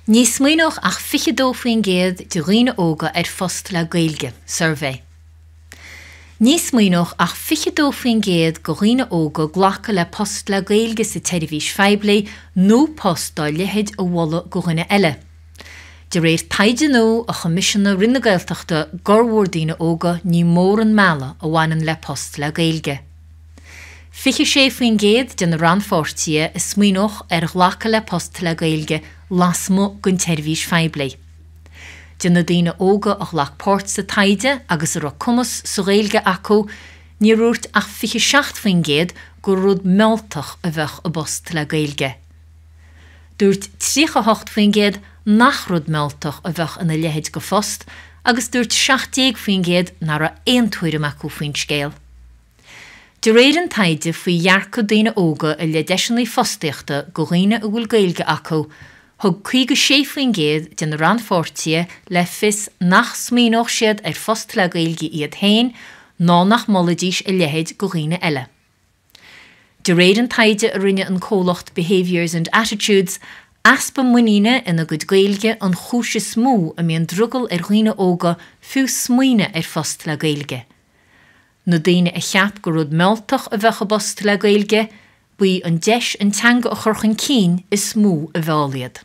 Ní smaoineodh ach 22% de dhaoine óga ar phost le Gaeilge, suirbhé. Ní smaoineodh ach 22% de dhaoine óga glacadh le post le Gaeilge sa tseirbhís phoiblí nó post dá leithéid a mholadh go dhuine eile. De réir taighde nua a choimisiúnaigh Roinn na Gaeltachta d'fhormhór daoine óga ní mór an mealladh a bhaineann le post le Gaeilge. 26% de na rannpháirtithe a smaoineodh ar ghlacadh le post le Gaeilge lasmuigh den tseirbhís phoiblí. De na daoine óga a ghlac páirt sa taighde agus a raibh cumas sa Ghaeilge acu, níor dhúirt ach 27% gur rud mealltach a bheadh i bpost le Gaeilge. Dúirt 38% nach rud mealltach a bheadh ina leithéid de phost agus dúirt 17% nach raibh aon tuairim acu faoin scéal. De réir an taighde faoi dhearcadh daoine óga i leith deiseanna fostaíochta go dhaoine a bhfuil Gaeilge acu, thug 56% de na rannpháirtithe le fios nach smaoineodh siad ar phost le Gaeilge iad féin ná nach molfaidís a leithéid go dhaoine eile. De réir an taighde a rinne an comhlacht Behaviours and Attitudes, easpa muiníne ina gcuid Gaeilge an chúis is mó a mbíonn drogall ar dhaoine óga fiú smaoineamh ar phost le Gaeilge. Na daoine a cheap gur rud mealltach a bheadh i bpost le Gaeilge, ba í an deis an teanga a chur chun cinn is mó a mheall iad.